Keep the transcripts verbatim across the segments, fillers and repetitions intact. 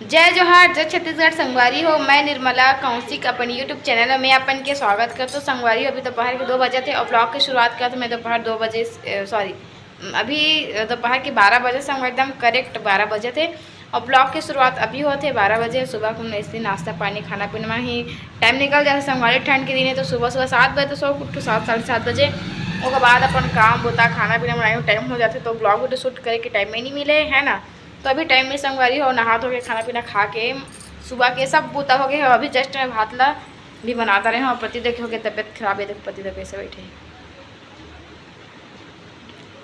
जय जोहार, जय छत्तीसगढ़। संगवारी हो, मैं निर्मला कौशिक अपन YouTube चैनल में अपन के स्वागत करत हों। संगवारी हो, अभी दोपहर के दो बजे थे और ब्लॉग के शुरुआत करत हों मैं दोपहर दो बजे, सॉरी, अभी दोपहर के बारह बजे, संगवारी एकदम करेक्ट बारह बजे थे। और ब्लॉग के शुरुआत अभी होत हे बारह बजे। सुबह कुन ऐसे नाश्ता पानी, खाना पीना में ही टाइम निकल जाथे संगवारी। ठंड के दिन हे तो सुबह सुबह सात बजे तो सो उठो, सात, साढ़े सात बजे। ओकर बाद अपन काम बूता, खाना पीना बनाए में टाइम हो जाथे, तो ब्लॉग वीडियो शूट करे के टाइम ही नहीं मिले, है ना। तो अभी टाइम में संगवारी हो, नहा धो के, खाना पीना खा के, सुबह के सब बूता हो गए हो। अभी जस्ट मैं भात ला भी बनाता रहे हूँ। पति देखे हो गए तबीयत खराब है, देखो पति देव कैसे बैठे हैं।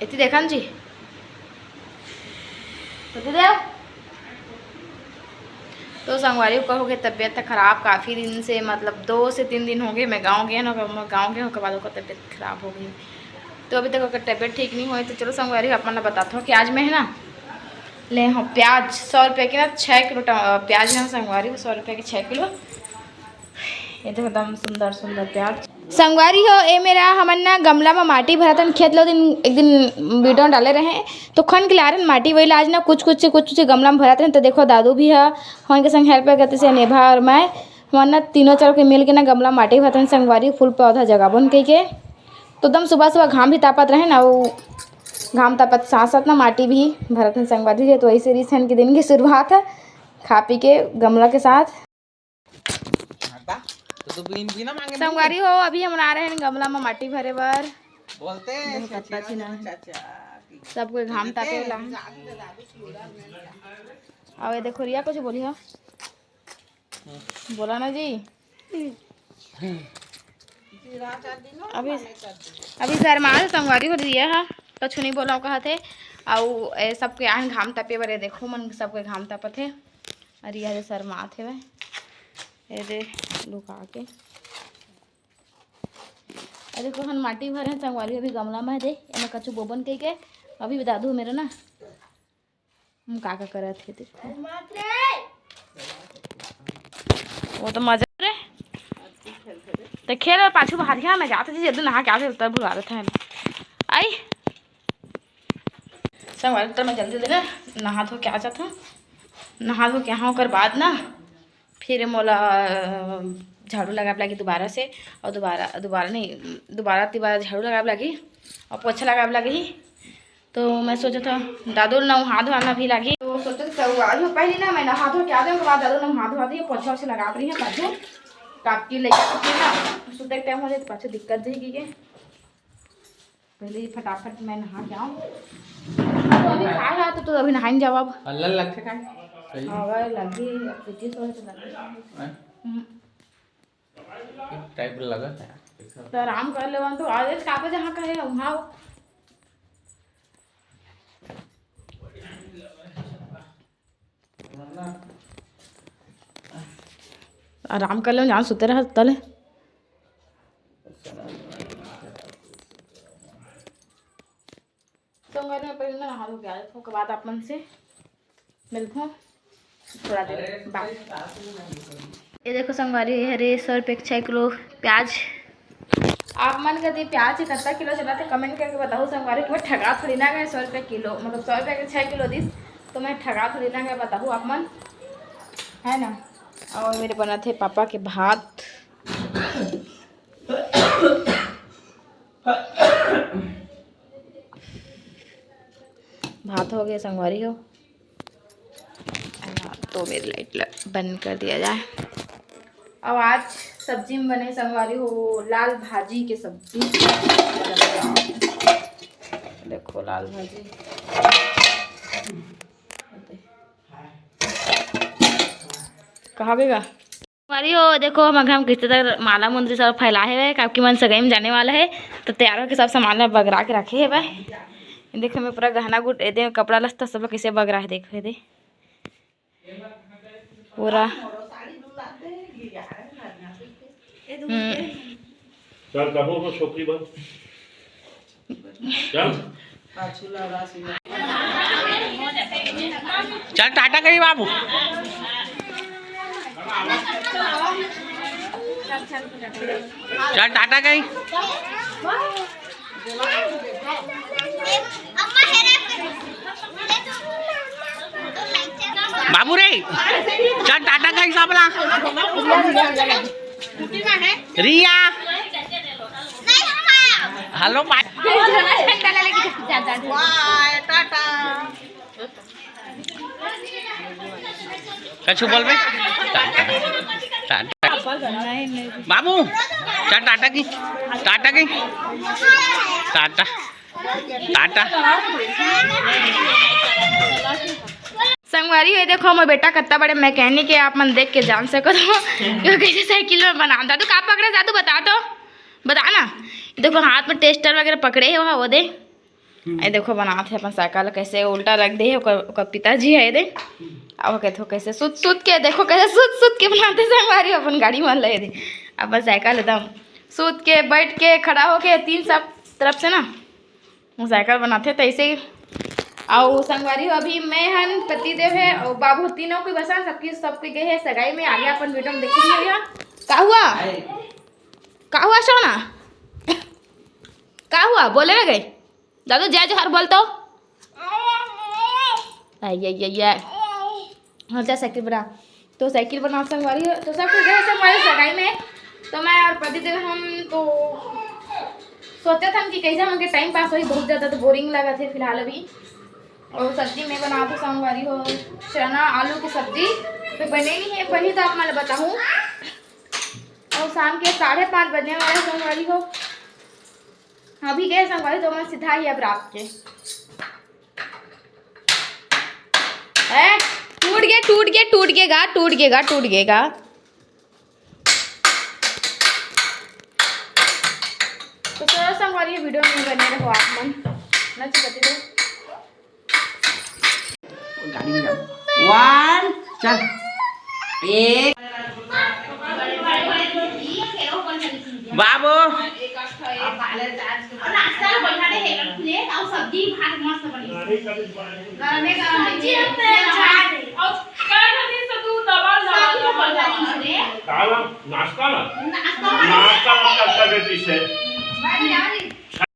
इतनी देखन जी, पति देव। तो संगवारी ओकर हो गए तबीयत खराब काफ़ी दिन से, मतलब दो से तीन दिन हो गए। मैं गाँव गए ना, मैं गाँव गए, ओकर बाद ओकर तबीयत खराब हो गई। तो अभी तक ओकर तबीयत ठीक नहीं हुई। तो चलो संगवारी, आप मन ला बताता हूँ कि आज मैं है ना ले हूँ प्याज, सौ रुपये के ना छः किलो टमा-, प्याज है संगवारी, सौ रुपये के छः किलो। ये देखो एकदम सुंदर सुंदर प्याज। संगवारी हो, ए मेरा हमन ना गमला में माटी भरत हन। खेत लो दिन, एक दिन वीडियो डाले रहे तो खन के लारन माटी, वही ला आज ना कुछ कुछ कुछ कुछ गमला में भरत हन। तो देखो दादू भी है, हमन के संग हेल्प करते से नेभा और मैं, हमन ना तीनों चार के मिल के ना गमला में माटी भरत हन संगवारी, फूल पौधा जगाबोन कह के। तो एकदम सुबह सुबह घाम भी तापत रहे ना, वो घाम तापत साथ साथ ना माटी भी भरत हन संगवारी। तो ऐसे रिसन के दिन की शुरुआत है खा पी के गमला के साथ। हटा, तो तू बिन-, बिना मांगे नहीं। संगवारी हो, अभी हमन आ रहे हैं गमला में माटी भरे बर। बोलते हैं, देखो, कत्ता छिना है। चाचा की। सबको घाम तापे ला। और ये देखो, रिया कुछ बोली हो? हम्म। बोला ना जी। हम्म। अभी, अभी शर्मा संगवारी हो रिया है, कछु नहीं बोला कहा थे। और ए, सबके आन घाम तापे बर, ये देखो मन सबके घाम तापत है। अरे, ये शर्मात हेवय। ये दे, लुका के। अरे, कोहन माटी भरे हैं संगवारी, अभी गमला में दे, एमे कछु बोबन कह के। अभी भी दादू मेरे ना, हम का का करत हे, देखो। वो तो मजा रे। तो खेल और पाछू बाहर ही, मैं जाते जी जल्दी नहा के आते, तब बुला रहे थे। आई। संगवारी, तो मैं जल्दी जल्दी ना नहा धो के आ जाता हूँ। नहा धो के यहाँ ओकर बाद ना फिर मोला, अ, झाड़ू लगाए लागी दोबारा से, और दोबारा, दोबारा नहीं, दोबारा तिबारा झाड़ू लगाए लागी और पोछा लगाए लागी। तो मैं सोचा था दादू नहा धोना भी लागी, तो सोचा था आज पहले ना मैं नहा धो के आ जाऊँ, बाद दादू नहा धो दिए, पोछा वोछा लगा रही है पाछू, काप के लेके ना सुते टाइम हो जाए तो पाछू दिक्कत जाएगी के। पहले ये फटाफट मैं नहा के आऊँ। तो अभी खाए रहा तो, तो अभी नहाए जाओ अब। अल्लाह लगथे काय? सही। हवा लगी, अब पच्चीस वर्ष लगी। हैं? हम्म। एक टाइप लगा था। तो आराम कर लेवन तो आज काका जहाँ कहे वहाँ। आराम कर ले, जान सुते रह तले। संगवारी में पहले नहा धो के आ जाथों, ओकर बाद आप मन से मिलथों थोड़ा देर बाद। ये देखो संगवारी, ये हरे सौ रुपये के छः किलो प्याज। आप मन कति प्याज के कत्ता किलो चलत हे, कमेंट करके बताओ संगवारी। मैं ठगा थोड़ी ना गए, सौ रुपये किलो, मतलब सौ रुपये के छः किलो दिस, तो मैं ठगा थोड़ी ना गए, बताओ आप मन, है ना। और मेरे बनत हे पापा के भात। भात हो गया संगवारी हो। हाँ, तो मेरी लाइट ल-, बंद कर दिया जाए। अब आज सब्जी में बने संगवारी हो लाल भाजी के सब्जी। देखो लाल भाजी। कहाँ गएगा? संगवारी हो, देखो, हमर घर में किस्ते तक माला मुंदरी सब फैला हे, काकी मन सगाई में जाने वाला हे, तो तैयार होके सब सामान ला बगरा के रखे हे भाई। देखो, मैं पूरा गहना गुट, एदे कपड़ा लत्ता सब ला कैसे बगरा हे, देखो, एदे पूरा। हम्म। चल, कहो, वो छोकरी बन। चल। चल टाटा कही बाबू। चल टाटा कही। बाबू रे, चल टाटा का हिसाब ला। रिया, हेलो भाई। टाटा। कछु बोलबे? टाटा। टाटा। बाबू, चल टाटा की, टाटा की, टाटा। टाटा। संगवारी हो, देखो, मोर बेटा कत्ता बड़े मैकेनिक हे, आप मन देख के जान सकत हो कि वो कैसे साइकिल में बना। दादू, का पकड़े दादू, बता तो, बता ना। देखो, हाथ में टेस्टर वगैरह पकड़े हे, वहाँ वो दे। ए देखो, बनात हे अपन साइकिल, कैसे उल्टा रख दे हे ओकर, ओकर पिताजी हे दे। अब कहथो कैसे सुत सुत के, देखो कैसे सुत सुत के बनाते संगवारी अपन गाड़ी मन ले दे। अपन साइकिल एकदम सुत के, बैठ के, खड़ा होके, तीन सब तरफ से ना वो साइकिल बनाते तो ऐसे ही। अउ संगवारी हो, अभी मैं हन, पतिदेव हे अउ बाबू, तीनों कोई बसन, सबकी, सबके गए हे सगाई में। आगे अपन वीडियो में देखिए भैया। का हुआ? का हुआ सोना? का हुआ? बोले में गए। दादू, जय जोहार बोल तो। आई, आई, आई, आई। हाँ, जा साइकिल बना। तो साइकिल बना संगवारी हो, तो सब कुछ है संगवारी सगाई में। तो मैं और पति देव हम तो सोचत हन कि कैसे हमके टाइम पास होई, बहुत ज़्यादा तो बोरिंग लगत हे फिलहाल अभी। और सब्जी में बनात हों संगवारी हो, चना आलू की सब्जी। तो बने नहीं है, बनी तो आप मैं बताऊँ। और शाम के साढ़े पाँच बजने वाला है संगवारी हो। अभी गए संगवारी तो मैं सीधा ही अब रात के। ए, टूट गए, टूट गए, टूट गए गा, टूट गए गा, टूट गए गा। तो चलो संगवारी, वीडियो में बने रहो आप मन। ना चिपकते रहो। गाड़ी में जाओ। वन, चल। एक। बाबू। काला नाश्ता ना? नाश्ता ना करता बेटी से।